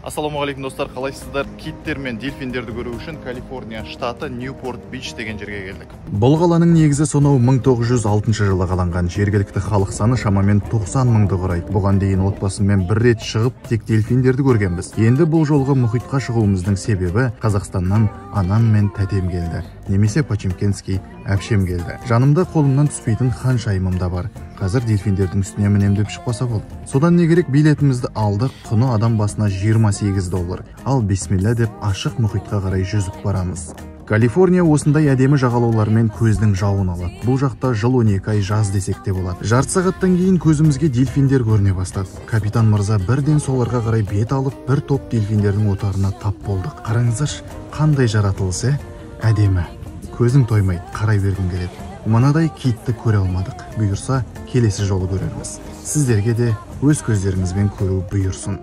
Ассалаумағалейкум, достар, қалайсыздар? Киттер мен дельфиндерді көру үшін Калифорния штаты, Ньюпорт Бич деген жерге келдік. Бұл қаланың негізі сонау 1906 жылы қаланған. Жергілікті халық саны шамамен 90 мыңды құрайды. Бұған дейін отбасыммен бір рет шығып, тек дельфиндерді көргенбіз. Енді бұл жолғы мұхитқа шығуымыздың себебі Қазақстаннан анам мен тәтем келді. Немесе Почемкенский әпшем келді. Жанымда қолымнан түспейтін ханшайымым да бар. Қазір дельфиндердің үстіне мінем деп шықпаса болды. Содан не керек, билетімізді алдық, құны адам басына 28 доллар. Ал бисмилля деп ашық мұхитқа қарай жүзіп барамыз. Калифорния осындай әдемі жағалауларымен көздің жауын алады. Бұл жақта жыл 12 ай жаз десек те болады. Жарты сағаттан кейін көзімізге дельфиндер көріне бастады. Капитан мырза бірден соларға қарай бет алып, бір топ дельфиндердің отарына тап болдық. Қараңыздаршы, қандай жаратылыс, ә? Әдемі. Көзің тоймайды, қарай бергің келеді. Мынадай китті көре алмадық. Бұйырса, келесі жолы көрерміз. Сіздерге де өз көздеріңізбен көру бұйырсын.